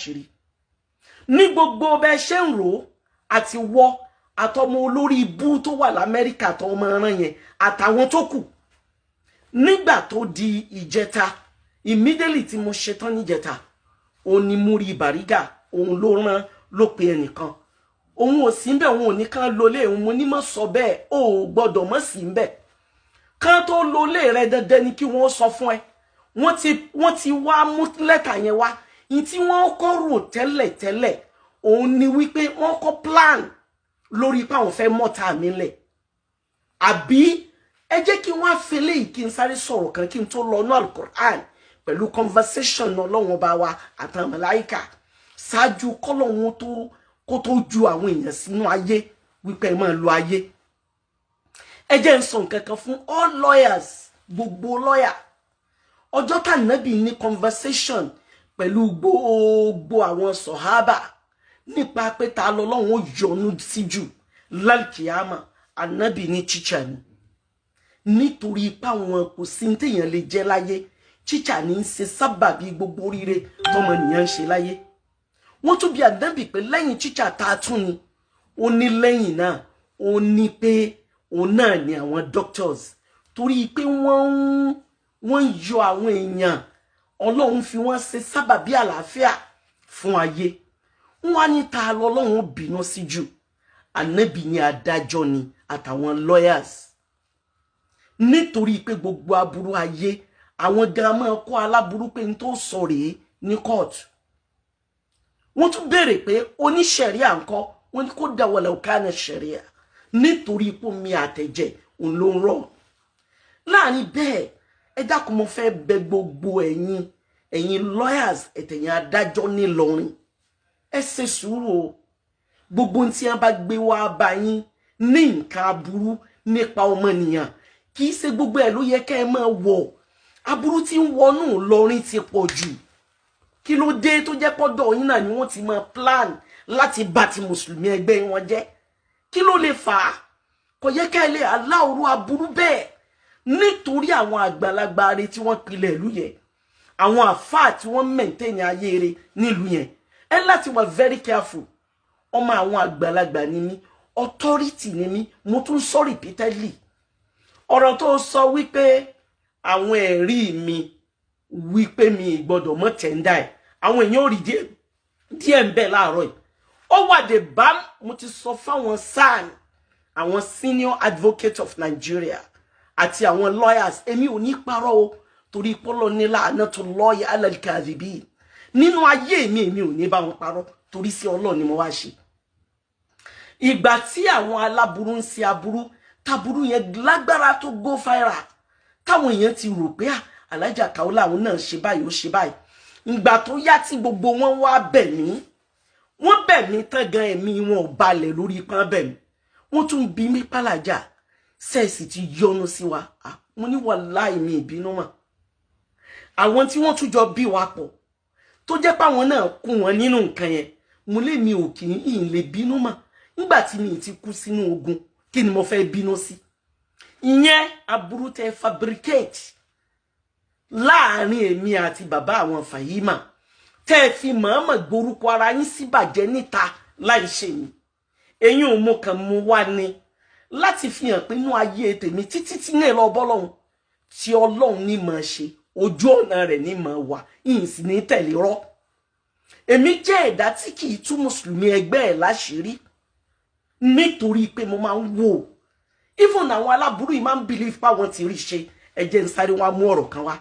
Láṣìírí ní gbogbo bẹ́ẹ̀ ṣe ń rò ó, àti wọ́ àtọmọ olórí ibú tó wà l'Amẹ́ríkà tó ọmọ ẹran yẹn àtàwọn tó kù. Nígbà tó di ìjẹta, immediately tí mo ṣetán níjẹta, òun ni Muri Bariga, òun ló rán, ló pe ẹnìkan. Òun ò sí ńbẹ̀, òun ò ní kán lólé òun. Mo ní mọ̀ sọ bẹ́ẹ̀, o ò gbọ́dọ̀ mọ̀ sí ńbẹ̀. Kán tó lólé rẹ, dandan ni kí wọ́n sọ fún ẹ. Wọ́n ti wá mú lẹ́tà yẹn wá. Ní tí wọ́n kọ́ rò tẹ́lẹ̀ tẹ́lẹ̀, òun ni wípé wọ́n kọ́ plan lórí pé àwọn fẹ́ mọ́ta mi lẹ̀. Àbí ẹ jẹ́ kí wọ́n á fẹlẹ́ yìí, kí n sáré sọ̀rọ̀ kan kí n tó lọ ní Alukur'an pẹ̀lú conversation Ọlọ́run Ọba wa àtàwọn màláíkà ṣáájú kọ́lọ́hún tó kó tó ju àwọn èèyàn sínú ayé wípé ẹ máa lo ayé. Ẹ jẹ́ n sọ nǹkan kan fún all lawyers, gbogbo lawyer. Ọjọ́ tá Nábì ní conversation pẹ̀lú gbogbo àwọn sọ̀hábà nípa pé ta lọ́lọ́run ó yọ́nú sí jù lálkìyàmà, Ànábì ní teacher ni, nítorí ipá wọn kò sí ní téèyàn lè jẹ́ láyé. Teacher ní í ṣe sábàbí gbogbo oríire tọmọnìyàn ń ṣe láyé. Wọ́n tún bí Ànábì pé lẹ́yìn teacher, tá a tún ni? Ó ní lẹ́yìn náà, ó ní pé òun náà ni àwọn doctors, torí pé wọ́n ń yọ àwọn èèyàn, Ọlọ́run fi wọ́n ṣe sábàbí àlàáfíà fún ayé. Wọ́n á ní ta lọ́lọ́run ó bínú sí jù? Ànábì ní adájọ́ ni àtàwọn lawyers, nítorí pé gbogbo aburú ayé, àwọn gan máa kọ́ aláburú pé n tó sọ rèé ní kóòtù. Wọ́n tún béèrè pé oníṣẹ̀ríà ńkọ́? Wọ́n ní kó dáwọ́lẹ̀ ọ̀kánà ṣẹ̀ríà, nítorí ipò mi àtẹ̀jẹ̀ òun ló ń rọ̀ láàrin bẹ́ẹ̀. Ẹ dákun, mo fẹ́ bẹ̀ gbogbo ẹ̀yin lawyers ẹ̀tẹ̀yìn adájọ́ nílọrin, ẹ ṣe sùúrù o. Gbogbo tí wọ́n bá gbé wá bá yín ní nǹkan aburú nípa ọmọnìyàn, kì í ṣe gbogbo ẹ̀ ló yẹ kẹ́ ẹ máa wọ̀. Aburú tí ń wọnú Ìlọrin ti pọ̀ jù. Kí ló dé tó jẹ́ pọ́dọ̀ yín náà ni wọ́n ti máa plan láti bà ti mùsùlùmí ẹgbẹ́ wọn jẹ́? Kí ló lè fà á? Kò yẹ ká ẹ lè aláòrú aburú bẹ́ẹ̀, nítorí àwọn àgbàlagbà rẹ tí wọ́n pilẹ̀ ìlú yẹn, àwọn àfáà tí wọ́n maintain ayé rẹ nílùú yẹn. Ẹ láti wà very careful. Ọmọ àwọn àgbàlagbà ni mí, authority ni mí. Mo tún sọ repeatedly, ọ̀rọ̀ tó sọ wípé àwọn ẹ̀rí mi wípé mi gbọ́dọ̀ mọ́ tender ẹ̀, àwọn èèyàn ò rí díẹ̀ díẹ̀ ń bẹ láàárọ̀ yìí. Ó wà dé bá mo ti sọ fáwọn SAN, àwọn Senior Advocate of Nigeria, àti àwọn lawyers. Èmi ò ní parọ́ o, torí pọ́lọ́ ní la'natullahi alal kadhibin nínú ayé mi. Èmi ò ní bá wọn parọ́, torí sí Ọlọ́run ni mo wá ṣe. Ìgbà tí àwọn aláburú ń ṣe aburú, taburú yẹn lágbára tó go viral, táwọn èèyàn ti rò pé Alájà Kaola àwọn náà ṣe báyìí, ó ṣe báyìí. Ìgbà tó yá tí gbogbo wọn wá bẹ̀ mí, wọ́n bẹ̀ mí tán gan, ẹ̀mí wọn ò balẹ̀ lórí ipá bẹ̀ mí. Wọ́n tún bí mi, pàlàjà sẹ́ẹ̀sì ti yọnu sí wa. Mo ní wàláì, mi ìbínú mà. Àwọn tí wọ́n tún jọ bí wa pọ̀, tó jẹ́ páwọn náà kún wọn nínú nǹkan yẹn, mo lé mi ò kì í lè bínú mà. Nígbà tí mi ti kú sínú ogun, kí ni mo fẹ́ bínú sí? Ìyẹn aburú tẹ fabricate láàrin èmi àti bàbá àwọn Fàyímà, tẹ́ ẹ fi mọ̀ọ́mọ̀ gborúkọ ara yín síbàjẹ́ níta láì ṣe mi, eyín ò mú kàn mú wá ní láti fi hàn pé inú ayé tèmi títí tí ní lọ bọ́lọ́hún tí Ọlọ́run ní máa ṣe, ojú ọ̀nà rẹ̀ ní máa wà, ìyìn sì ní tẹ̀lé rọ́. Èmi jẹ́ ẹ̀dá tí kì í tú mùsùlùmí ẹgbẹ́ ẹ̀ láṣìírí, nítorí pé mo máa ń wò. Even àwọn aláburú yìí máa ń believe pé àwọn ti rí ṣe. Ẹ jẹ́ ń sáré wá mú ọ̀rọ̀ kan wá,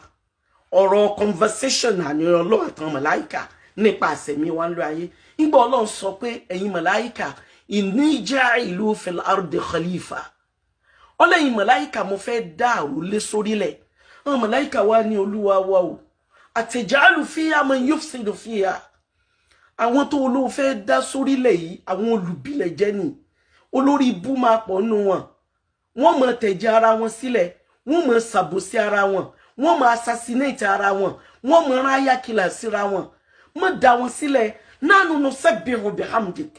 ọ̀rọ̀ conversation àní Ọlọ́run àtàwọn màláìkà nípa àsẹ̀mí wa ń lo ayé. Nígbà Ọlọ́run sọ pé, "Ẹ̀yin màláìkà, inni ja'ilu fil ardi khalifa," ọlẹ́yin màláìkà, mo fẹ́ dá àròlé sórílẹ̀. Àwọn màláìkà wa ní, "Olúwa wa o, atajalu fiha man yufsidu fiha?" Àwọn tó olóò fẹ́ dá sórílẹ̀ yìí, àwọn olùbílẹ̀ jẹ́ ni, olórí ibú máa pọ̀ nù wọn, wọ́n máa tẹ̀jẹ̀ ara wọn sílẹ̀, wọ́n máa ṣàbòsí ara wọn, wọ́n máa assassinate ara wọn, wọ́n máa rán ayákìlà síra wọn. Má dá wọn sílẹ̀. Nahnu nusabbihu bihamdik.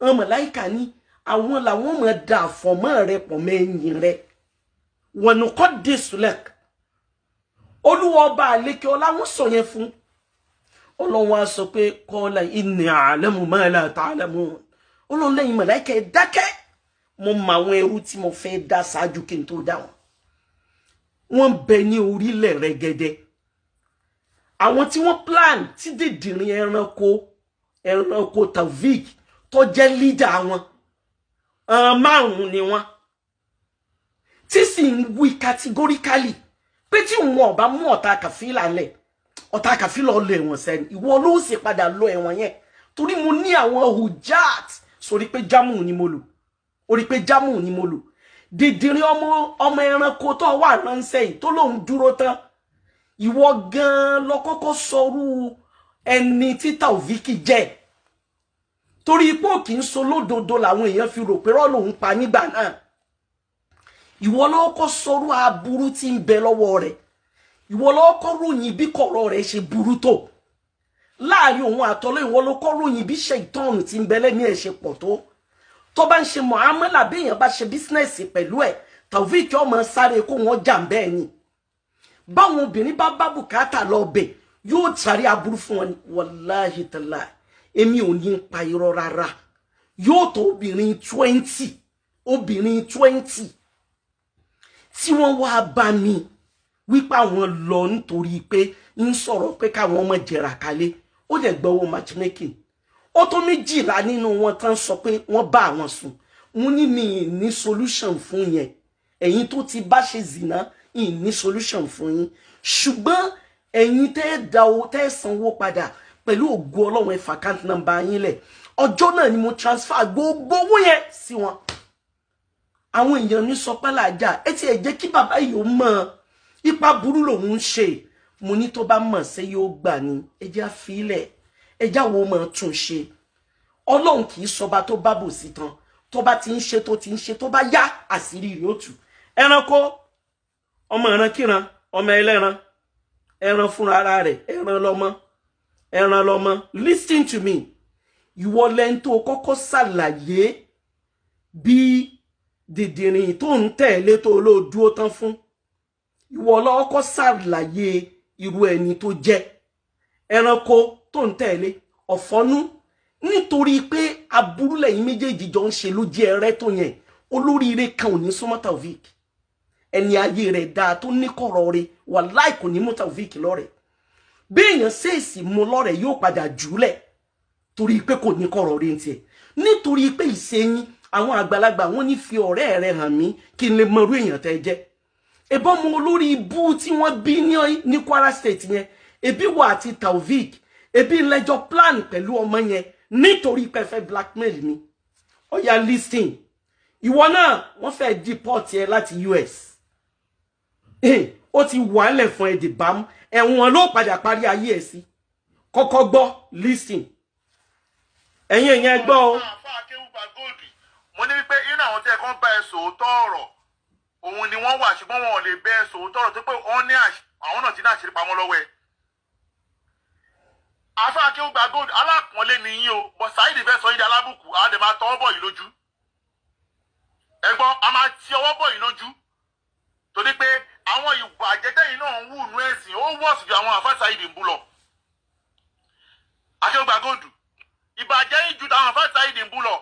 Àwọn màláìkà ní àwọn làwọn máa da àfọ̀mọ́ rẹ pọ̀ mẹ́yìn rẹ. Wa nuqaddisu lak. Olúwa Ọba àlékè ọlá, wọn sọ yẹn fún. Ọlọ́run á sọ pé qala inni a'lamu ma la ta'lamun. Ọlọ́run lẹ́yìn màláíkà ẹ dákẹ́, mo mọ àwọn ẹrú tí mo fẹ́ dá ṣáájú kí n tó dá wọn. Wọ́n bẹ ní orílẹ̀ rẹ̀gẹ̀dẹ̀. Àwọn tí wọ́n plan tí dìdìrín ẹranko Taofik tó jẹ́ leader wọn, márùn-ún ni wọ́n, tí sì ń wí categorically pé tí wọn ò bá mú ọ̀tá kàfílà lẹ̀, ọ̀tá kàfílà lọ ẹ̀wọ̀n sẹ́ni, ìwọ ló sì padà lọ ẹ̀wọ̀n yẹn. Torí mo ní àwọn hujat sórí pé jámù ni mo lò, orí pé jámù ni mo lò. Dìdìrín ọmọ ẹranko tó wà ránṣẹ́ yìí tó lóun dúró tán, ìwọ gan lọ kọ́kọ́ sọrú ẹni tí Taofik jẹ́. Torí ipò kì í so lódodo làwọn èèyàn fi rò pé rọ́ lòun pa nígbà náà. Ìwọ ló kọ́ sọrú aburú tí ń bẹ lọ́wọ́ rẹ̀. Ìwọ ló kọ́ ròyìn bí kọ̀rọ̀ rẹ̀ ṣe burú tó láàrin òun àtọ́lọ́. Ìwọ ló kọ́ ròyìn bí ṣe ìtọ́nù tí ń bẹ lẹ́mí ẹ̀ ṣe pọ̀ tó. Tó bá ń ṣe muamala, bí èèyàn bá ṣe business pẹ̀lú ẹ̀, Taofik ọmọ sáré kó wọn jà bẹ́ẹ̀ ni. Báwọn obìnrin bá bá bùkátà lọ bẹ̀, yóò sáré aburú fún wọn. Wàláhì tàlá, èmi ò ní pa irọ́ rárá. Yóò tó obìnrin 20, obìnrin 20 tí wọ́n wá bá mi wípé àwọn lọ nítorí pé ń sọ̀rọ̀ pé káwọn ọmọ jẹ̀rà kalẹ̀, ó dẹ̀ gbọ́wọ́ matchmaking. Ó tó 12 nínú wọn tán sọ pé wọ́n bá àwọn sùn. Mo ní mi ní solution fún yẹn. Ẹ̀yin tó ti bá ṣe zìnà, ì ní solution fún yín. Ṣùgbọ́n ẹ̀yin tẹ́ da owó, tẹ́ sanwó padà, pẹ̀lú ògo Ọlọ́run, ẹ account number yín lẹ̀. Ọjọ́ náà ni mo transfer gbogbo owó yẹn sí wọn. Àwọn èèyàn ní sọ pé làjà ẹ ti ẹ̀ jẹ́ kí bàbá yìí ó mọ̀ ipa burú lòun ń ṣe. Mo ní tó bá mọ̀ ṣé yóò gbà ní? Ẹ jẹ́ àfilẹ̀, ẹ jáwọ́ mọ̀ tún ṣe. Ọlọ́run kì í sọba tó bá bò sí tán. Tó bá ti ń ṣe, tó ti ń ṣe, tó bá yá, àṣírí rẹ̀ ó tú. Ẹranko ọmọ ìrankíran, ọmọ ẹlẹ́ran, ẹran fúnra ara rẹ̀, ẹran lọ́mọ, ẹran lọ́mọ. Listen to me. Ìwọ lẹ́ni tó kọ́kọ́ ṣàlàyé bí dìdìrìn tó ń tẹ̀lé tó ló dúró tán fún. Ìwọ lọ́kọ́ ṣàlàyé irú ẹni tó jẹ́ ẹranko tó ń tẹ̀lé ọ̀fọ́nú, nítorí pé aburú lẹ́yìn méjèèjì jọ ń ṣe ló jẹ́ ẹrẹ́ tó yẹn. Olóríire kan ò ní súnmọ́ Taofik. Ẹni ayé rẹ̀ dáa tó ní kọ̀rọ̀ rẹ̀, wàláì, kò ní mú Taofik lọ́rẹ̀. Bí èèyàn ṣèèsì mú lọ́rẹ̀, yóò padà jùlẹ̀, torí pé kò ní kọ̀rọ̀ rẹ̀ ń tiẹ̀. Nítorí pé ìṣẹ́yìn àwọn àgbàlagbà wọn ní fi ọ̀rẹ́ rẹ̀ hàn mí kí n lè mọrú èèyàn tẹ́ jẹ́. Ẹbọn mọ olórí ibú tí wọ́n bí ní Kwara State yẹn, ebi wà àti Taofik, ebi lẹ́jọ́ plan pẹ̀lú ọmọ yẹn nítorí pé fẹ́ blackmail mi. Ó yá, listen. Ìwọ náà, wọ́n fẹ́ deport ẹ láti US. Ó ti wà ń lẹ̀ fún ẹ dì bámú. Ẹ̀wọ̀n ló padà parí ayé ẹ̀ sí. Kọ́kọ́ gbọ́, listen. Ẹ̀yin èèyàn, ẹ gbọ́ o. Àáfàá akéwùgbà góòdì, mo ní wípé inú àwọn tí ẹ kàn bá ẹ sòótọ́ ọ̀rọ̀ òun ni wọ́n wà, ṣùgbọ́n wọn ò lè bẹ ẹ sòótọ́ ọ̀rọ̀ tó pé wọ́n ní àwọn náà ti ní àṣírí pamọ́ lọ́wọ́ ẹ. Àáfàá akéwùgbà góòdì, alápọ̀nlé ni yín o, bọ̀ Saheed fẹ́ sọ yín di alábùkù. Á dẹ̀ máa tọwọ́ bọ̀ yín lójú. Ẹ̀gbọ́n, a máa ti ọwọ́ bọ̀ yín lójú, torí pé àwọn ìwà àjẹtẹ́yìn náà ń wù nú ẹ̀sìn, ó wọ̀sì ju àwọn àáfàá Saheed ń bú lọ. Akéwùgbà góòdù, ìbàjẹ́ yín ju táwọn àáfàá Saheed ń bú lọ.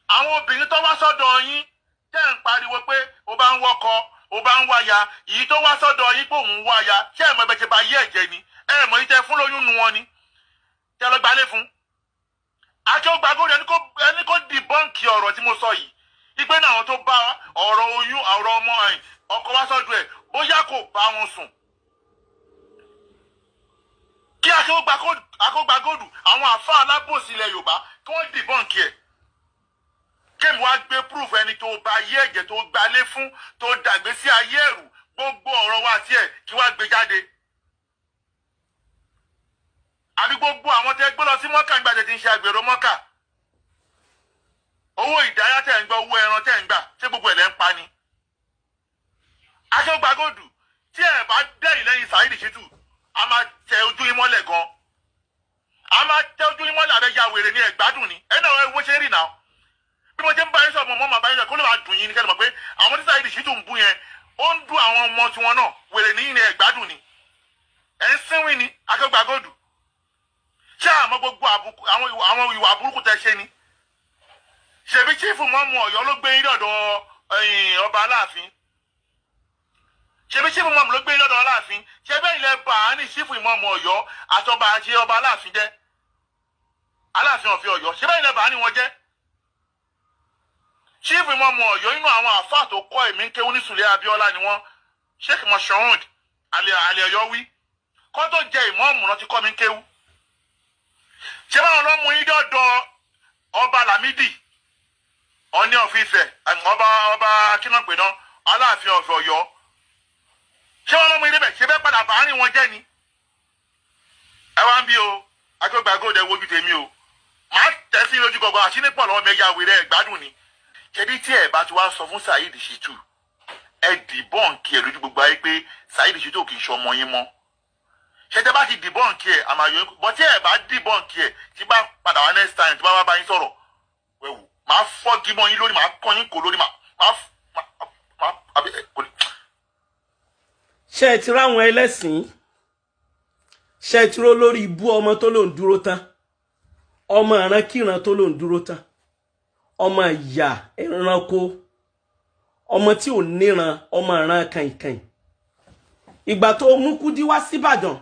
Àwọn obìnrin tó wá sọ́dọ̀ yín tẹ́ ń pariwo pé ó bá ń wọ́kọ, ó bá ń wáya, èyí tó wá sọ́dọ̀ yín pé òun ń wáya, ṣé ẹ̀ mọ̀ ẹbẹ̀ ṣe bá yé ẹ̀jẹ̀ ni? Ẹ̀ mọ̀ yìí tẹ́ fún lóyún nu wọn ni tẹ́ lọ gbalé fún. Akéwùgbà góòdù, ẹni kó debunk ọ̀rọ̀ tí mo sọ yìí, ìgbé náà àwọn tó bá ọ̀rọ̀ oyún, ọ̀rọ̀ ọmọ ẹ̀ ọkọ wá sọ́dọ̀ ẹ̀, bóyá kò bá wọn sùn. Kí akéwùgbà góòdù, àwọn àfa alábòsí ilẹ̀ Yorùbá, kí wọ́n debunk ẹ̀, kémi wá gbé proof ẹni tó bá ayé ẹ̀jẹ̀, tó gbalé fún, tó dàgbé sí ayé ẹ̀rù, gbogbo ọ̀rọ̀ wa àti ẹ̀, kí wá gbé jáde. Àbí gbogbo àwọn tẹ́ gbé lọ sí mọ́kà nígbà tẹ́ ti ń ṣe àgbèrò mọ́kà, owó ìdáyà tẹ́ ń gbọ́, owó ẹran tẹ́ ń gbà, ṣé gbogbo ẹ̀ lẹ́ ń pa ni? Aṣọ́gbàgòdù, tí ẹ bá dẹ̀yìn lẹ́yìn Saheed Shittu, a máa tẹ ojú yín mọ́lẹ̀ gan. A máa tẹ ojú yín mọ́lẹ̀. Àbẹ́yà wèrè ní ẹ̀gbádùn ni ẹ náà. Ẹ wo ṣe ń rì náà bí mo ṣe ń bá yín sọ̀rọ̀, mọ́ màá bá yín sọ̀rọ̀ kó lè máa dùn yín ní kẹ́lẹ́ mọ̀ pé àwọn tí Saheed Shittu ń bú yẹn, ó ń dún àwọn ọmọ tiwọn náà. Wèrè ní ìrìn, ẹ̀gbádùn ni ẹ̀ ń sínwìn ni. Aṣọ́gbàgòdù. Ṣé àmọ́ gbogbo àbùkù àwọn ìwà burúkú tẹ ṣe ni? Ṣèbí chief mọ́mú Ọ̀yọ́ ló gbé yín dọ̀dọ̀ ọba Aláàfin? Ṣèbí chief mọ́mú ló gbé yín dọ̀dọ̀ Aláàfin? Ṣé bẹ́ẹ̀ ilẹ̀ bá a ní chief mọ́mú Ọ̀yọ́ àtọba àti ọba Aláàfin jẹ́, Aláàfin ọ̀fẹ́ Ọ̀yọ́? Ṣé bẹ́ẹ̀ ilẹ̀ bá a ní wọn jẹ́? Chief mọ́mú Ọ̀yọ́, inú àwọn àfáà tó kọ́ èmi ń kéwú ní Sùlẹ̀ Abíọ́lá ni wọ́n, Sheikh Moshood alẹ́ Ọ̀yọ́ wí kọ́ tó jẹ ìmọ̀ọ́mù náà ti kọ́ mi ń kéwú. Ṣé báwọn lọ́ mú yín dọ̀dọ̀ ọba Lámídì Ọ̀ní of Ifẹ̀, ọba kínàpé náà, Aláàfin ọ̀fẹ́ Ọ̀yọ́? Ṣé wọn lọ́ mú yín débẹ̀? Ṣé bẹ́ẹ̀ padà bàárín wọn jẹ́ ni? Ẹ wá ń bí o, agbégbàgòdè wojú tèmi o, màá tẹ̀ sí lójú gbọ̀ngàn àṣínípọ̀ lọ́wọ́ mi, ẹ̀yà wèrè ẹ̀ gbádùn ni. Ṣebí tí ẹ bá ti wá sọ fún Saheed Shittu, ẹ dìbọ́ǹkì ẹ lójú gbogbo ayé pé Saheed Shittu kì í ṣe ọmọ yín mọ́. Ṣé tẹ bá ti dìbọ́ǹkì ẹ, àmàyọ bọ́. Tí ẹ bá dìbọ́ǹkì ẹ, tí bá padà wá next time, tí bá wá bá yín sọ̀rọ̀ wẹ̀wù, màá fọ́gi mọ́ yín lórí, màá kọ́ yín kò lórí, màá àbí ẹ kò ní. Ṣé ẹ ti ráwọn ẹlẹ́sìn? Ṣé ẹ ti ró lórí ibú ọmọ tó lòún dúró tán, ọmọ ìrankíran tó lòún dúró tán, ọmọ ìyà ẹranko, ọmọ tí ò níran, ọmọ ìran kàìnkàìn? Ìgbà tó mú Kúdí wá síbàdàn,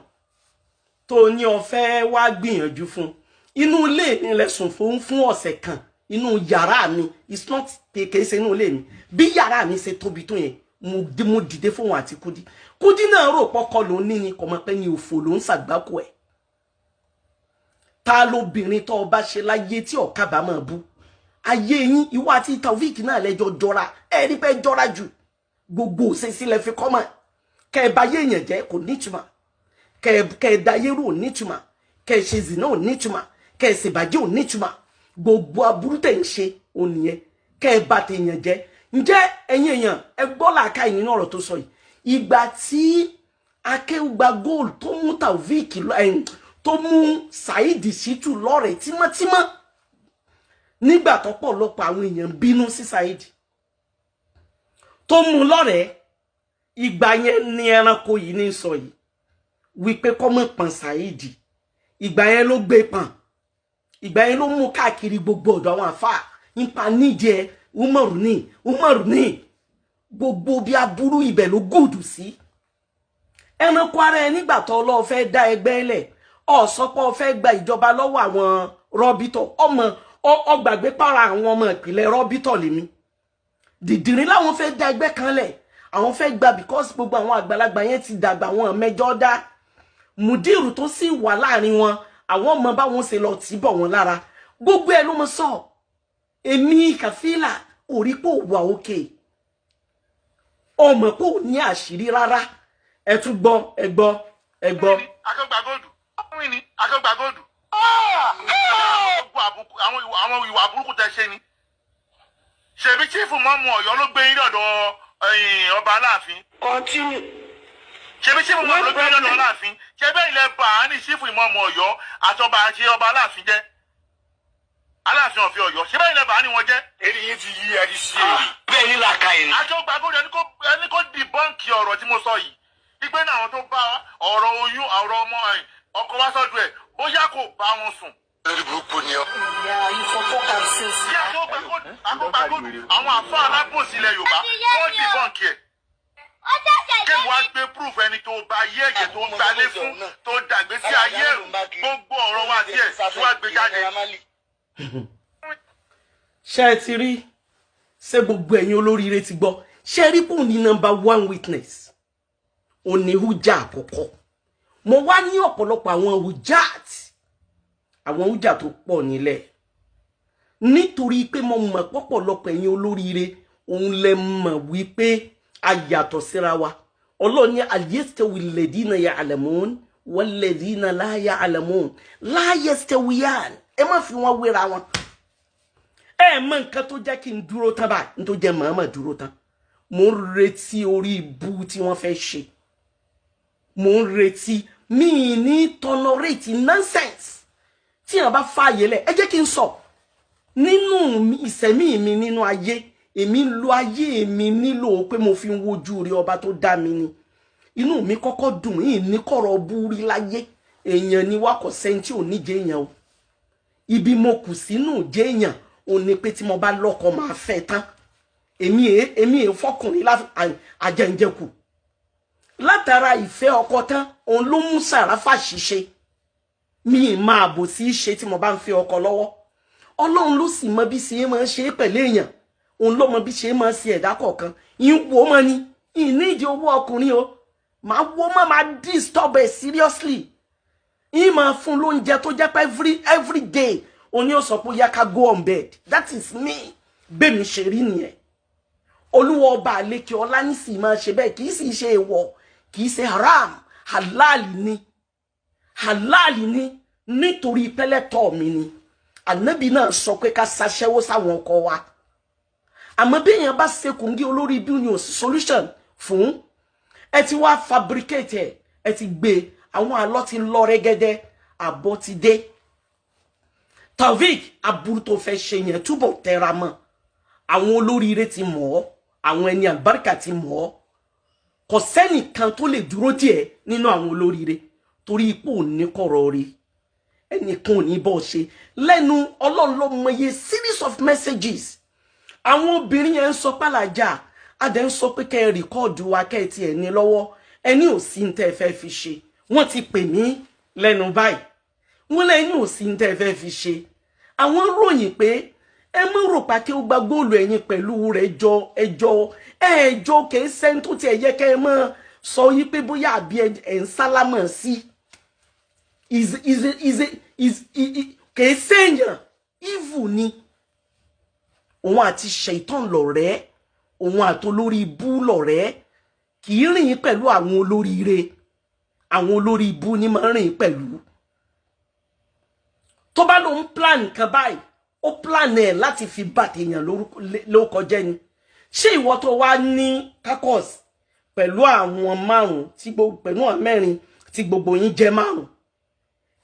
tó ní ó fẹ́ wá gbìyànjú fún, inú ilé mi lẹ́sùn fún ọ̀sẹ̀ kan, inú yàrá mi. It's not kèké ṣe inú ilé mi, bí yàrá mi ṣe tóbi tó yẹn, mo dìde fóun àti Kúdí. Kúdí náà rò pọ́kọ ló ní ni, kò mọ̀ pé ní òfò ló ń ṣàgbákò ẹ̀. Ta lóbìnrin tó bá ṣe láyé tí ọ̀kábàámọ̀ máa bú ayé yín? Ìwọ àti Taofik náà lẹ́jọ́ jọra ẹ rí pé jọra jù. Gbogbo òṣèṣì lẹ fi kọ́ mọ̀. Kẹ ẹ bá yé èèyàn jẹ́ kò nítumọ̀, kẹ ẹ da yérò ò nítumọ̀, kẹ ẹ ṣe zìnà ò nítumọ̀, kẹ ẹ ṣèbàjẹ́ ò nítumọ̀. Gbogbo aburú tẹ̀ ń ṣe ò nìyẹn, kẹ ẹ bá tèèyàn jẹ́. Ǹjẹ́ ẹ̀yin èèyàn, ẹ gbọ́ làákà yìí nínú ọ̀rọ̀ tó sọ yìí. Ìgbà tí Akéwùgbà Gold tó mú Taofik tó mú Saheed Shittu lọ́rẹ̀ẹ́ tímọ́tímọ́, nígbà tó pọ̀lọpọ̀ àwọn èèyàn bínú sí Saheed tó mú lọ́rẹ̀ẹ́, ìgbà yẹn ni ẹranko yìí ní sọ yìí wípé kọ́ mọ̀ pọ̀n Saheed. Ìgbà yẹn ló gbé pọ̀n, ìgbà yẹn ló mú káàkiri gbogbo ọ̀dọ̀ àwọn àfáà nípa níjẹ Umaru ní Umaru ní gbogbo bí aburú ibẹ̀ ló gùdù sí. Ẹranko ara ẹ, nígbà tó ọlọ́ọ̀ fẹ́ dá ẹgbẹ́ lẹ̀, ọ̀sọ́pọ̀ fẹ́ gba ìjọba lọ́wọ́ àwọn rọ́bìtọ̀, ọmọ ọgbàgbé para àwọn ọmọ ìpìlẹ̀ rọ́bìtọ̀ lèmi dìdìrín láwọn fẹ́ dá ẹgbẹ́ kan lẹ̀, àwọn fẹ́ gba, because gbogbo àwọn àgbàlagbà yẹn ti dàgbà, wọn mẹjọ dá. Mùdírù tó sì wà láàrin wọn, àwọn ọmọ báwọn ṣe lọ tì bọ̀ wọn lára, gbogbo ẹ ló mọ sọ. Èmi kàfílà orí pò wà òkè, ọmọ kò ní àṣírí rárá. Ẹ tún gbọ́, ẹ gbọ́, ẹ gbọ́. Akéwùgbàgòdù Akéwùgbàgòdù àwọn ìwà burúkú tẹ ṣe ni. Ṣèbí chief mọ́mú Ọ̀yọ́ ló gbé yín dọ̀dọ̀ ọba Aláàfin? Continue. Ṣèbí chief mọ́mú ló gbé yín dọ̀dọ̀ Aláàfin? Ṣé bẹ́ẹ̀ ilẹ̀ bá a ní chief mọ́mú Ọ̀yọ́ àtọba àti ọba Aláàfin jẹ́, Aláàfin ọ̀fẹ́ Ọ̀yọ́? Ṣé bẹ́ẹ̀ ilẹ̀ bá a ní wọn jẹ́? Èyí yìí ti yí ẹ ti ṣe èrè bẹ́ẹ̀ ní làákà yìí. Akéwùgbàgòdù ẹni kó dìbọ́ǹkì ọ̀rọ̀ tí mo sọ yìí, ìgbé náà àwọn tó bá ọ̀rọ̀ oyún ọ̀rọ̀ ọmọ ọkọ wá sọ́dọ̀ ẹ̀, bóyá kò bá wọn sùn. Lórí burúkú ni ọ. Yeah, you for talk am since. Bí Akéwùgbàgòdù àwọn àfa alábòsí ilẹ̀ Yorùbá wọ́n dìbọ́ǹkì ẹ̀, kí wọ́n á gbé proof ẹni tó bá ayé ẹ̀jẹ̀ tó gbalé fún, tó dàgbé sí ayé ẹ̀rù, gbogbo ọ̀rọ̀ wa díẹ̀ tí wọ́n á gbé jáde. Ṣé ẹ ti rí? Ṣé gbogbo ẹ̀yin olóríire ti gbọ́? Ṣé ẹ rí pò ní number one witness òní hújà àkọ́kọ́? Mo wá ní ọ̀pọ̀lọpọ̀ àwọn hujat, àwọn hújà tó pọ̀ nílẹ̀, nítorí pé mo mọ̀ pọ̀pọ̀lọpọ̀ ẹ̀yin olóríire òun lẹ mọ̀ wípé a yàtọ̀ síra wa. Ọlọ́run ní al-yastawi alladhina ya'lamun walladhina la ya'lamun la yastawiyan. Ẹ má fi wọn wéra wọn. Ẹ mọ nǹkan tó jẹ́ kí n dúró tán báyìí, n tó jẹ́ màmá dúró tán, mo ń retí orí ibú tí wọ́n fẹ́ ṣe, mo ń retí. Mi ní tolerate nonsense tí yàn bá fààyè lẹ̀. Ẹ jẹ́ kí n sọ nínú ìsẹ̀mí mi nínú ayé, èmi ń lo ayé mi nílò pé mo fi ń wojú rí ọba tó dá mi ni. Inú mi kọ́kọ́ dùn yìí ní kọ̀rọ̀ búrí láyé. Èèyàn ni wá, kò sẹ́ni tí ò ní jẹ́ èèyàn o. Ibi mo kù sínú jẹ́ èèyàn ò ní pé tí mo bá lọ́kọ, máa fẹ́ tán. Èmi è fọkùnrin àjẹǹjẹkù látara ìfẹ́ ọkọ tán. Òun ló mú Sàràfà ṣiṣẹ́ mi ì máa bò sí í ṣe tí mo bá ń fẹ́ ọkọ lọ́wọ́. Ọlọ́run ló sì mọ bí ṣe máa ṣe é pẹ̀lú èèyàn. Òun ló mọ bí ṣe máa ṣe ẹ̀dá kọ̀ọ̀kan. Ìwò mọ́ ni ìnídìí owó ọkùnrin o. Máa wó mọ́, máa disturb ẹ̀ seriously. Yín máa fún lóúnjẹ tó jẹ́ pé every day òní ó sọ pé ó yá, ká go on bed. That is me. Bẹ́ẹ̀ mi ṣe rí nìyẹn. Olúwa ọba àlekè ọlá ní sì máa ṣe bẹ́ẹ̀. Kì í sì ṣe èèwọ̀, kì í ṣe haram, halal ni, halal ni, nítorí pẹ́lẹ́tọ̀ mi ni. Ànábì náà sọ pé ká ṣaṣẹ́wó sáwọn ọkọ wa. Àmọ́ bí èèyàn bá ṣe kòńgẹ́ olórí ibi ni, ò sí solution fún ẹ. Ti wá fabricate ẹ, ẹ ti gbé àwọn àlọ́ ti lọ rẹ́gẹ́dẹ́, àbọ̀ ti dé. Taofik, aburú tó fẹ́ ṣe yẹn, túbọ̀ tẹra mọ́. Àwọn olóríire ti mọ̀ ọ́, àwọn ẹni àlùbáríkà ti mọ̀ ọ́. Kò sẹ́nìkan tó lè dúró díẹ̀ nínú àwọn olóríire, torí ipò ní kọ̀rọ̀ rí. Ẹnìkan ò ní bọ́ ṣe lẹ́nu. Ọlọ́run ló mọye series of messages àwọn obìnrin yẹn ń sọ pàlàjà. Adẹ ń sọ pé kẹ́ ẹ record wa, kẹ́ ẹ tiẹ̀ ní lọ́wọ́. Ẹni ò sí ní tẹ́ ẹ fẹ́ fi ṣe. Wọ́n ti pè mí lẹ́nu báyìí, wọ́n lẹ́ni ò sí ní tẹ́ ẹ fẹ́ fi ṣe. Àwọn ròyìn pé ẹ mọ̀ rò pa kí ó gba góòlù ẹ̀yìn pẹ̀lú rẹ̀ jọ ẹjọ́ ẹjọ́ kìí sẹ́ni tó tiẹ̀ yẹ kẹ́ ẹ mọ̀ sọ yí pé bóyá àbí ẹ̀ ń sálámọ̀ sí is kìí sẹ́yìn. Evil ni òun àti ṣèitán lọ̀rẹ́, òun àtolórí ibú lọ̀rẹ́. Kì í rìn pẹ̀lú àwọn olóríire, àwọn olórí ibú ni máa ń rìn pẹ̀lú. Tó bá lóun plan kan báyìí, ó plan ẹ̀ láti fi bà tèèyàn lórúkọ jẹ́ ni. Ṣé ìwọ tó wá ní caucus pẹ̀lú àwọn márùn tí gbogbo, pẹ̀lú àwọn mẹ́rin tí gbogbo yín jẹ́ márùn?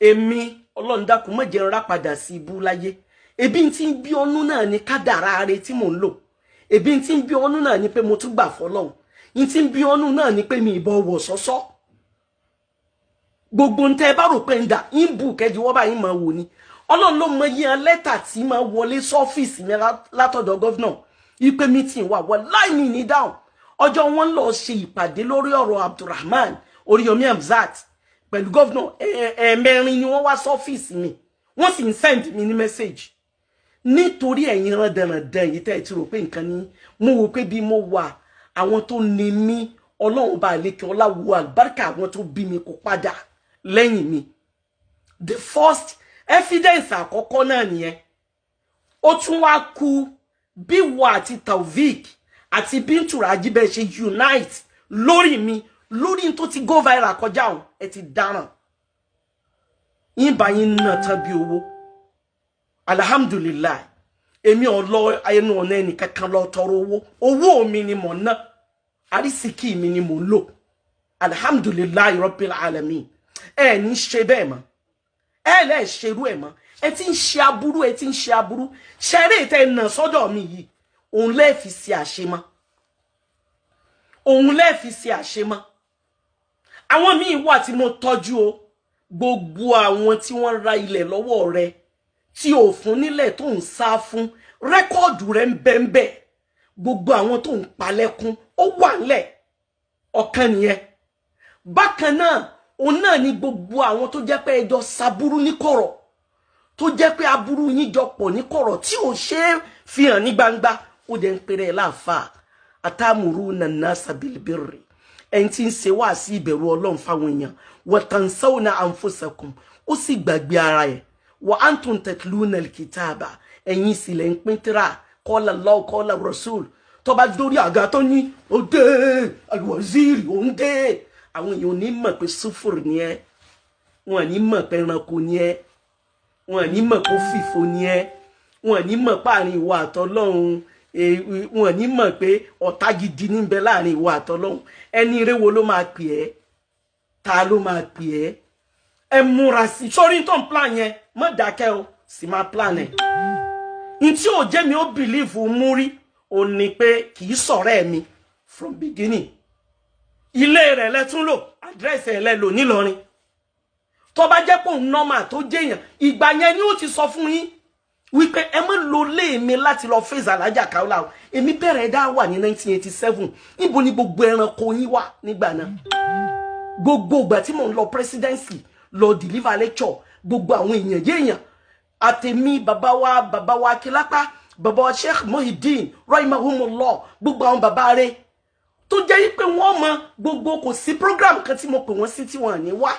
Èmi, Ọlọ́run dákun, má jẹ́ n rá padà sí ibú láyé. Ebi tí ń bí ọnú náà ni kádàrá rẹ tí mò ń lò. Ebi tí ń bí ọnú náà ni pé mo tún gbà fọlọ́hún. N tí ń bí ọnú náà ni pé mi ìbọn wọ̀ sọ́sọ́. Gbogbo ntẹ bá rò pé ń dà ń bù kẹjì wọ́n báyìí máa wò ni. Ọlọ́run ló mọ yíyan lẹ́tà tí máa wọlé sọ́fíìsì mi látọ̀dọ̀ governor ipe meeting wà wọ́n láì ní ní dáhùn. Ọjọ́ wọn lọ ṣe ìpàdé lórí ọ̀rọ̀ Abdulrahman Oríyọmí Hamzat pẹ̀lú governor, ẹ̀ẹ̀mẹrin ni wọ́n wá sọ́fíìsì mi. Wọ́n sì ń send mi ní message. Nítorí ẹ̀yin rándanràndan yìí tẹ́ ẹ ti rò pé nǹkan ní, mo wò pé bí mo wà, àwọn tó ní mí, Ọlọ́run bá lékè ọlá wo àlùbáríkà àwọn tó bí mi kó padà lẹ́yìn mi. The first evidence àkọ́kọ́ náà nìyẹn. Ó tún wá kú bí wà àti Taofik àti Bintu Raji bẹ́ẹ̀ ṣe unite lórí mi, lórí tó ti go viral kọjá òun. Ẹ ti dáràn yín bá yín náà tán bí owó. Alhamdulillahi, èmi ò lọ ẹnu ọ̀nà ẹnìkankan lọ tọrọ owó. Owó mi ni mò ń ná, àrísìkí mi ni mò ń lò. Alhamdulillahi rabbil alamin. Ẹ ní ṣe bẹ́ẹ̀ mọ́, ẹ lẹ́ ṣerú ẹ̀ mọ́. Ẹ ti ń ṣe aburú, ẹ ti ń ṣe aburú. Ṣeré ìtẹ́ nà sọ́dọ̀ mi yìí, òun lẹ́ẹ̀ fi ṣe àṣemọ́, òun lẹ́ẹ̀ fi ṣe àṣemọ́. Àwọn míì wà tí mo tọ́jú o. Gbogbo àwọn tí wọ́n ra ilẹ̀ lọ́wọ́ rẹ tí ò fún nílẹ̀ tó ń sá fún, record rẹ̀ ń bẹ ń bẹ. Gbogbo àwọn tó ń palẹ̀kùn, ó wà ńlẹ̀. Ọ̀kan nìyẹn. Bákan náà, òun náà ni gbogbo àwọn tó jẹ́ pé ẹjọ́ saburú ní kọ̀rọ̀, tó jẹ́ pé aburú yín jọ pọ̀ ní kọ̀rọ̀ tí ò ṣe é fi hàn ní gbangba. Ó dẹ̀ ń pèrè láàfáà. Atamuruna nasa bilbirri, ẹni tí ń ṣe wá sí ìbẹ̀rù Ọlọ́run fáwọn èèyàn, wa tansawna anfusakum, ó sì gbàgbé ara ẹ̀, wa antum tatluna alkitaba, ẹ̀yin sì lẹ̀ ń pín tíra, qala Allah, qala rasul. Tó bá dórí àga tó ní òde alwaziri, òun dé, àwọn èèyàn ò ní mọ̀ pé sùfùrù ni ẹ́. Wọn ò ní mọ̀ pé ẹranko ni ẹ́. Wọn ò ní mọ̀ pé fìfo ni ẹ́. Wọn ò ní mọ̀ pé àárín ìwà àtọlọ́run, wọn ò ní mọ̀ pé ọ̀tá gidi níbẹ̀ láàrin ìwà àtọlọ́run. Ẹni eré wo ló máa pè ẹ́? Ta ló máa pè ẹ́? Ẹ múra sí sórí tó ń plan yẹn. Má dákẹ́ o, sì máa plan ẹ̀. N tí ò jẹ́ mi ó believe mú rí ò ní pé kì í sọ̀rọ̀ ẹ̀ mi from beginning. Ilé rẹ̀ lẹ́tún lò, àdírẹ́sì ẹ̀ lẹ́ lò nílọrin. Tó bá jẹ́ pé òun normal tó jẹ́yàn, ìgbà yẹn ni ó ti sọ fún yín wípé ẹ má lo lé mi láti lọ face Alhaja Kaola o. Èmi bẹ̀rẹ̀ dá wà ní 1987. Níbo ni gbogbo ẹranko yín wà nígbà náà? Gbogbo ìgbà tí mò ń lọ presidency lọ deliver lecture, gbogbo àwọn èèyàn yéèyàn àtẹ̀mí, bàbá wa, bàbá wa Akílápá, bàbá wa Sheikh Muhyiddin rahimahumullah, gbogbo àwọn bàbá rẹ̀ tó jẹ́ pé wọ́n mọ gbogbo, kò sí program kan tí mo pè wọ́n sí tí wọ́n ní wá.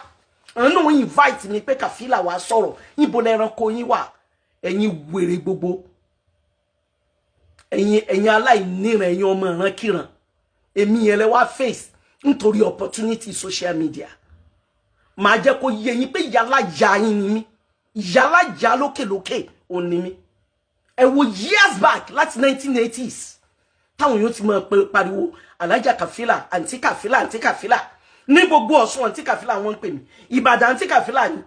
Àwọn náà invite mi pé Kàfílà wá sọ̀rọ̀. Níbo lẹ́ranko yín wà? Ẹ̀yin wèrè gbogbo, ẹ̀yin aláìníran, ẹ̀yin ọmọ ìrankíran, èmi yẹn lẹ wá face nítorí opportunity social media. Màá jẹ́ kó yé yín pé yálà ya yín ni mí, yálà ya lókèlókè ò ní mí. Ẹ wo years back, láti 1980s, táwọn yóò ti máa pariwo Alhaja Kàfílà, àǹtí Kàfílà, àǹtí Kàfílà ní gbogbo Ọ̀ṣun. Àǹtí Kàfílà wọ́n ń pè mí, Ìbàdàn àǹtí Kàfílà ni.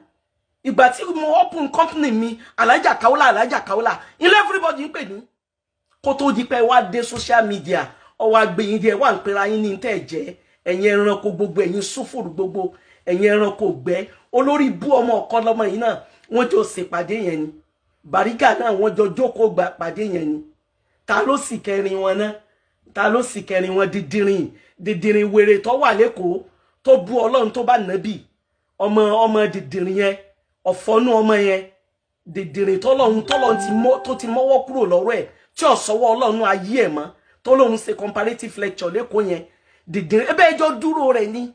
Ìgbà tí mo open company mi, Alhaja Kaola, Alhaja Kaola ilé everybody ń pè mí. Kó tó di pé wá dé social media, ọwọ́ agbẹ̀yìn díẹ̀ wà ń pera yín ní tẹ́ jẹ́. Ẹ̀yin ẹranko gbogbo, ẹ̀yin súfòrò gbogbo, ẹ̀yin ẹranko gbẹ́, olórí bú ọmọ ọ̀kan lọ́mọ yìí náà, wọ́n jọ ṣèpàdé yẹn ni. Bàrígà náà, wọ́n jọ jókòó gba pàdé yẹn ni. Ta ló sì kẹrin wọn náà? Ta ló sì kẹrin wọn? Didirin didirin wèrè tó wà lẹ́kọ̀ọ́ tó bú Ọlọ́run, tó bá nàbì, ọmọ ọmọ didirin yẹn, ọ̀fọ́nú ọmọ yẹn, didirin tọ́lọ́run tó ti mọ́wọ́ kúrò lọ́rọ̀ ẹ̀, tí ò sọ́wọ́ Ọlọ́run ayé ẹ̀ mọ́, tó lóun ṣe comparative lecture lẹ́kọ̀ọ́ yẹn, didirin ebe ẹjọ́ dúró rẹ̀ ni.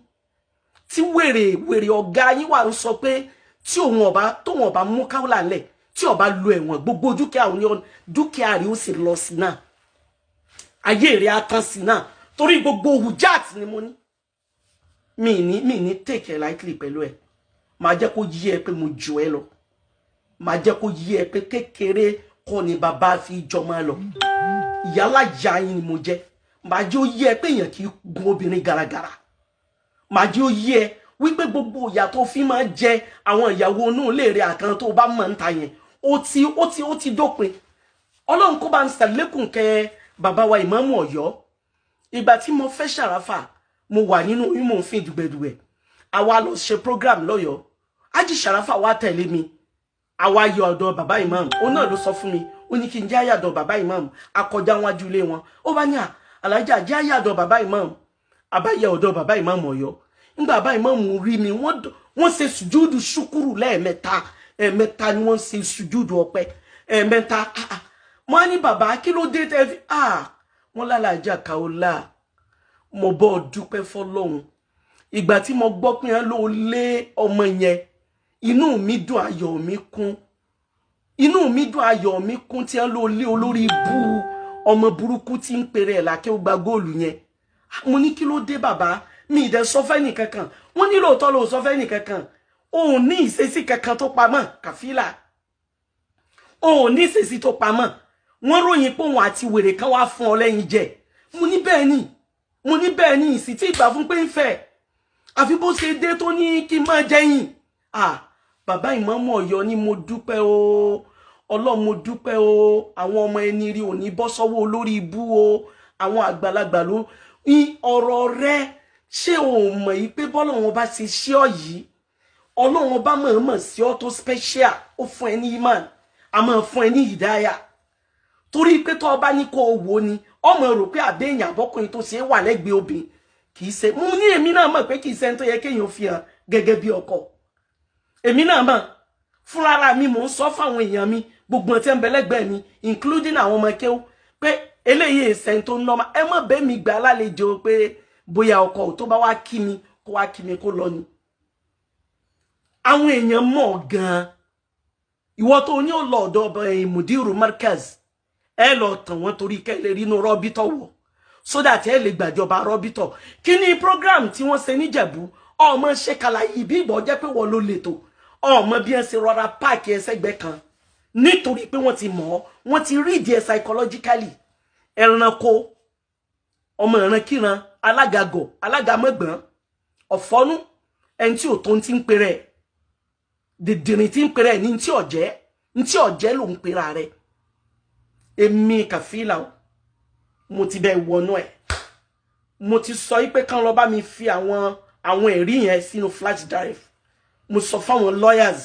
Tí wèrè wèrè ọ̀gá yín wà ń sọ pé tí òun ọba tóun ọba mú Kaola ńlẹ̀, tí ọba lu ẹ̀wọ̀n, gbogbo dúkìá òun dúkìá rẹ̀ ó sì lọ sí náà, ayé rẹ̀ á tán sí náà, torí gbogbo hujat ni mo ní. Mi ní take it lightly pẹ̀lú ẹ̀. Màá jẹ́ kó yí ẹ pé mo jù ẹ lọ. Màá jẹ́ kó yí ẹ pé kékeré kọ́ ni bàbá fi jọmọ lọ. Ìyálà ya yín ni mo jẹ́. Màá jẹ́ ó yí ẹ pé èèyàn kì í gun obìnrin garagara. Màá jẹ́ ó yí ẹ wípé gbogbo ìyà tó fi máa jẹ àwọn ìyàwó inú ilé rẹ̀ àkàn tó bá mọ̀ ń ta yẹn, ó ti dópin. Ọlọ́run kó bá ń ṣàlékún kẹ bàbá wa ìmáàmù Ọ̀yọ́. Ìgbà tí mo fẹ́ Ṣàràfà, mo wà nínú oyún, mò ń fi dùgbẹ̀dùgbẹ̀. Àwa lọ ṣe program lọ́yọ̀ọ́. Ájì Ṣàràfà wá tẹ̀lé mi, àwa yọ ọ̀dọ̀ bàbá ìmáàmù. Òun náà ló sọ fún mi, ó ní kí n jẹ́ àyàdọ̀ bàbá ìmáàmù. Akọjá wájú ilé wọn, ó bá ní à alájà jẹ́ àyàdọ̀ bàbá ìmáàmù. Àbáyẹ ọ̀dọ̀ bàbá ìmáàmù Ọ̀yọ́. Nígbà bàbá ìmáàmù rí mi, wọ́n ṣe sùjúdù ṣúkúrù lẹ́ẹ̀mẹ́ta. Ẹ̀ẹ̀mẹ́ta ni wọ́n ṣe sùjúdù ọpẹ́, ẹ̀ẹ̀mẹ́ta. Wọ́n á ní, "Bàbá, kí ló dé tẹ́ fi?" Wọ́n lálàájá Kaola, mo bọ́ dúpẹ́ fọlọ́hun. Ìgbà tí mo gbọ́ pé wọ́n ló lé ọmọ yẹn, inú mi dùn, ayọ̀ mi kún. Inú mi dùn, ayọ̀ mi kún tí wọ́n ló lé olórí ibú ọmọ burúkú tí ń pèrè ẹ̀ lákẹ́ ó gba góòlù yẹn. Mo ní, "Kí ló dé, bàbá?" Mi ì dẹ̀ sọ fẹ́ nìkankan. Wọ́n ní lóòótọ́ ló sọ fẹ́ nìkankan. Òun ní ìṣesí kankan tó pamọ́. Kàfílà, òun ní ìṣesí tó pamọ́. Wọ́n ròyìn pé òun àti wèrè kan wá fún ọ lẹ́yìn jẹ. Mo ní bẹ́ẹ̀ ni. Mo ní bẹ́ẹ̀ ni, ìsì tí ìgbà fún pé ń fẹ́, àfi bó ṣe dé tó ní kí n máa jẹyìn. Ah, bàbá ìmáàmù Ọ̀yọ́ ni, mo dúpẹ́ o Ọlọ́run, mo dúpẹ́ o. Àwọn ọmọ ẹni rí òní bọ́ sọ́wọ́ olórí ibú o. Àwọn àgbàlagbà ló ní ọ̀rọ̀ rẹ. Ṣé o mọ̀ yìí pé bọ́lọ́run bá ṣe ṣé ọ yìí, Ọlọ́run bá mọ̀ọ́mọ̀ sí ọ tó special, ó fún ẹ ní iman, a máa fún ẹ ní ìdáyà, torí pé tó o bá ní kó o wò ni ọmọ rò pé àbẹ́yìn àbọ́kùnrin tó ṣe é wà lẹ́gbẹ̀ẹ́ obìnrin kì í ṣe. Mo ní èmi náà mọ̀ pé kì í ṣe ẹni tó yẹ kéèyàn fi hàn gẹ́gẹ́ bí ọkọ. Èmi náà mọ̀ fúnra mi. Mò ń sọ fáwọn èèyàn mi gbogbo tí ń bẹ lẹ́gbẹ̀ẹ́ mi, including àwọn ọmọ kéwú, pé eléyìí ẹsẹ̀ tó ń nọ́mà. Ẹ mọ̀ bẹ́ẹ̀ mi gbà lálejò pé bóyá ọkọ tó bá wá kí mi, kó wá kí mi, kó lọ ni. Àwọn èèyàn mọ̀ gan-an. Ìwọ tó ní ò lọ ọ̀dọ̀ Mudiru Markaz, ẹ lọ tàn wọ́n torí kẹ́ lè rí inú rọ́bítọ̀ wọ̀, so that ẹ lè gbàjọba rọ́bítọ̀. Kí ni program tí wọ́n ṣe níjẹ̀bú? Ọmọ ṣe kàlàyé bí ìbọn jẹ́ pé wọ́n ló lè tó ọmọ bí wọ́n ṣe rọra páàkì ẹsẹ̀gbẹ́ kan, nítorí pé wọ́n ti mọ̀ ọ́, wọ́n ti rí ìdí ẹ̀ psychologically. Ẹranko ọmọ ìrankíran, alágàgọ̀, alágàmọ̀gbọ́n, ọ̀fọ́nú, ẹni tí ò tó ń ti ń pèrè dìdìrín, tí ń pèrè ní tí ọ̀jẹ́, ní tí ọ̀jẹ́ ló ń pera rẹ̀. Èmi Kàfílà o, mo ti bẹ wọnú ẹ̀. Mo ti sọ yí pé kán lọ bá mi fi àwọn ẹ̀rí yẹn sínú flash drive. Mo Mo sọ fáwọn lawyers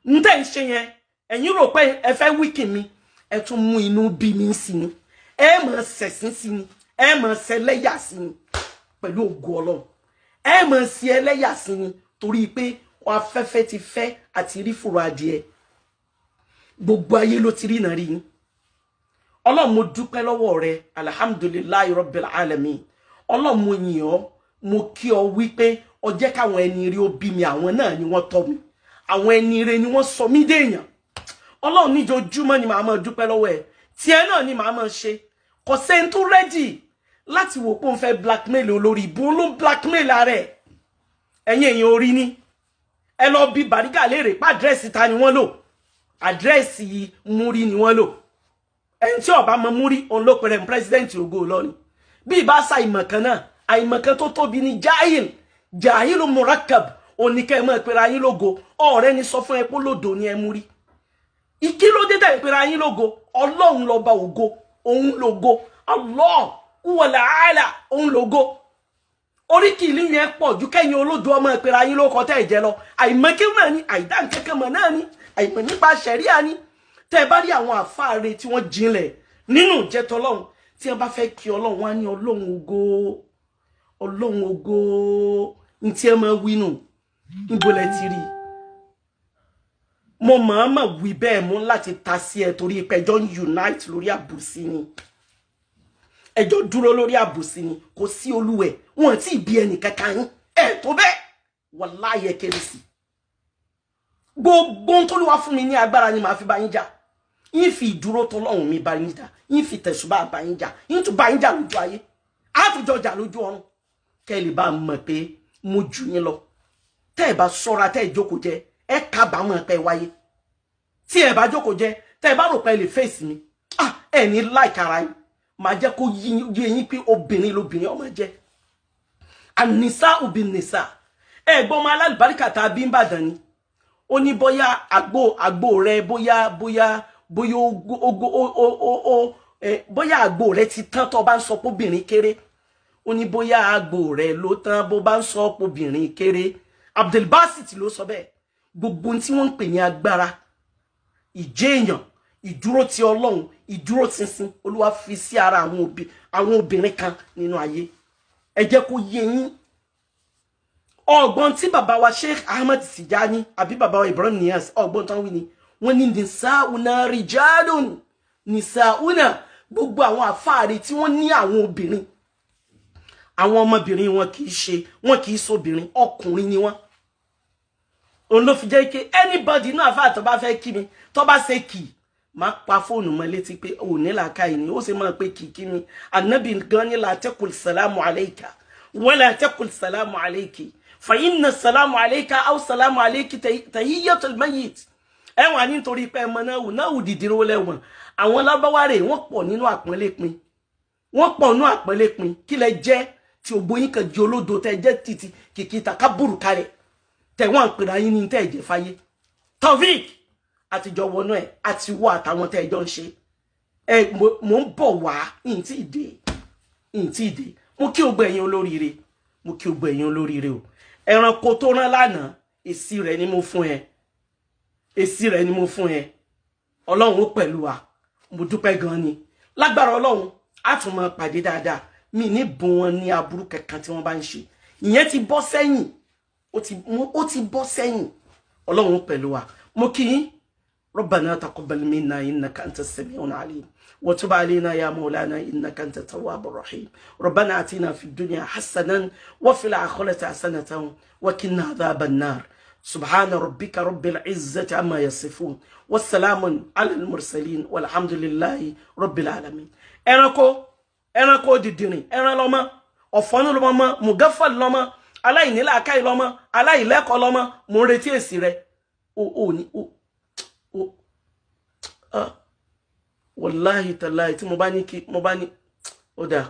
n tẹ́ ń ṣe yẹn, ẹ̀yin rò pé ẹ fẹ́ wíkì mi, ẹ tún mú inú bí mi sí ni, ẹ mọ̀ ṣẹ̀sín sí ni, ẹ mọ̀ ṣẹlẹ́yà sí ni pẹ̀lú ògo Ọlọ́run, ẹ mọ̀ sí ẹlẹ́yà sí ni, torí pé afẹ́fẹ́ ti fẹ́ àti rí fùrọ̀ adìẹ, gbogbo ayé ló ti rí náà rí yín. Ọlọ́run mo dúpẹ́ lọ́wọ́ rẹ, alhamdulillahi rabbil alamin. Ọlọ́run mo yìn ọ́, mo kí ọ wípé ó jẹ́ káwọn ẹni rí ó bí mi, àwọn náà ni wọ́n tọ́ mi, àwọn ẹni rẹ ni wọ́n sọ mí déèyàn. Ọlọ́run níjojúmọ́ ni màá máa dúpẹ́ lọ́wọ́ ẹ̀, tiẹ̀ náà ni màá máa ṣe. Kò sẹ́ni tó rẹ́dì láti wò pé òun fẹ́ blackmail olórí ìbò, ló ń blackmail ara ẹ̀. Ẹ̀yin èèyàn orí ni ẹ lọ bí Bàrígà léèrè pé àdírẹ́sì ta ni wọ́n lò, àdírẹ́sì Múrí ni wọ́n lò. Ẹni tí ó bá mọ Múrí òun ló pẹ̀rẹ̀ pírẹsidẹ́ǹtì Ògo Ìlọrin. Bí ìbá sa ìmọ̀kan náà, àìmọ̀kan tó tóbi ni jahil, jahilu murakab, oníkẹ́ ẹ mọ̀ pera yín lógo. Ọ̀rẹ́ ni sọ fún ẹ pé lódò ni ẹ Múrí. Ìkí ló dé tẹ̀ pera yín lógo? Ọlọ́run lọ́ba ògo, òun lógo, Allah huwal aala, òun lógo. Oríkì ìlú yẹn pọ̀ ju kẹ́yìn olódo ọmọ ìpera yín lóko tẹ́ ẹ̀ jẹ lọ. Àìmọ̀kí náà ni, àìdá nkankan mọ̀ náà ni, àìmọ̀ nípa ṣẹ̀ríà ni. Tẹ́ ẹ bá rí àwọn àfáàre tí wọ́n jinlẹ̀ nínú ìjẹ́tọ̀ Ọlọ́run, tí wọ́n bá fẹ́ kí Ọlọ́run wá ní Ọlọ́run ògo, Ọlọ́run ògo, ní tí ẹ máa wí nù. Níbo lẹ ti rí i? Mo mọ̀ọ́mọ̀ wí bẹ́ẹ̀ mú láti ta sí ẹ torí pé ẹjọ́ ń unite lórí àbòsí ni, ẹjọ́ dúró lórí àbòsí ni. Kò sí olúwẹ̀ wọn tí bí ẹnì kankan yín ẹ tó bẹ́ẹ̀, wàláhì ẹ kéré sí. Gbogbo tó ló wá fún mi ní agbára ni màá fi bá yín jà. Yín fi ìdúró tọlọ́run mi bá yín jà, yín fi tẹ̀sùbá bá yín jà, yín tún bá yín jà lójú ayé, àtúnjọ jà lójú ọ̀run, kẹ́ ẹ lè bá mọ̀ pé mo jù yín lọ. Tẹ́ ẹ bá ṣọ́ra, tẹ́ ẹ jókòó jẹ, ẹ kábàámọ̀ pé wáyé. Tí ẹ bá jókòó jẹ, tẹ́ ẹ bá rò pé ẹ lè fèsì mi, ẹ ní láìka ara yín. Màá jẹ́ kó yé yín pé obìnrin lobìnrin ọmọ jẹ́. Ànísá òbí nìsá ẹ gbọ́n ọmọ alálùbáríkà tá a bí ń bàdàn ni. Ó ní bóyá àgbo àgbo rẹ, bóyá bóyá bóyá ogo o bóyá àgbo rẹ ti tán tó bá ń sọ pé obìnrin kéré. Ó ní bóyá àgbo rẹ ló tán bó bá ń sọ pé obìnrin kéré. Abdulbasit ló sọ bẹ́ẹ̀. Gbogbo tí wọ́n ń pè ní agbára ìjẹ́ èèyàn, ìdúró ti Ọlọ́run, ìdúró ṣinṣin, Olúwa fi sí ara àwọn obìnrin kan nínú ayé. Ẹ jẹ́ kó yé yín. Ọgbọ́n tí bàbá wa Sheikh Ahmed Tijani àbí bàbá wa Ibrahim Niass, ọgbọ́n tán wí ni wọ́n ní nisauna rijalun, nisauna, gbogbo àwọn àfáàrí tí wọ́n ní àwọn obìnrin, àwọn ọmọbìnrin wọn kì í ṣe, wọn kì í ṣobìnrin, ọkùnrin ni wọ́n. Òun ló fi jẹ́ pé anybody náà àfáà tó bá fẹ́ kí mi, tó bá ṣe kì í, máa pa fóònù mọ́ létí pé ò ní làákàyè ni ó sì máa pé kìkì mi. Ànábì gan ni la taqul salamu alayka wala taqul salamu alayki fa inna salamu alayka aw salamu alayki tahiyyatul mayyit. Ẹ wà nítorí pé ẹmọ náà wù náà wù dìdìrò lẹ́wọ̀n. Àwọn lábáwá rè wọ́n pọ̀ nínú àpọ́nlé pin, wọ́n pọ̀ nínú àpọ́nlé pin. Kí lẹ jẹ́ tí ògbó yín kan di olódo tẹ jẹ́ títí kìkì tàkàbùrù kalẹ̀ tẹ wọ́n ń pèrè ayé ní tẹ́ ẹ̀jẹ̀ fáyé. Taofik àtijọ́ wọnú ẹ̀ àti wọ àtàwọn tẹ́ ẹjọ́ ń ṣe ẹ. Mò ń bọ̀ wá, ntí ìdè ntí ìdè. Mo kí o gbọ́ ẹ̀yin olóríire, mo kí o gbọ́ ẹ̀yin olóríire o. Ẹranko tó rán lánàá, èsì rẹ̀ ni mo fún ẹ, èsì rẹ̀ ni mo fún ẹ. Ọlọ́run ó pẹ̀lú wa, mo dúpẹ́ gan ni. Lágbára Ọlọ́run á tún máa pàdé dáadáa. Mi ní bùn wọn ní aburú kankan tí wọ́n bá ń ṣe. Ìyẹn ti bọ́ sẹ́yìn, ó ti bọ́ sẹ́yìn. Ọlọ́run ó pẹ̀lú wa. Mo kí yín. ربنا تقبل منا إنك أنت السميع العليم وتب علينا يا مولانا إنك أنت التواب الرحيم. ربنا آتنا في الدنيا حسنة وفي الآخرة حسنة وقنا عذاب النار. سبحان ربك رب العزة عما يصفون والسلام على المرسلين والحمد لله رب العالمين. Ẹranko, ẹranko dìdìrìn, ẹran lọ́mọ, ọ̀fọ́nú lọ́mọ, mùgáfà lọ́mọ, aláìnílàákàyè lọ́mọ, aláìlẹ́kọ̀ọ́ lọ́mọ. Mo ń retí èsì rẹ. O ní o o wàláhì tàláhì tí mo bá ní kí mo bá ní ó dáa.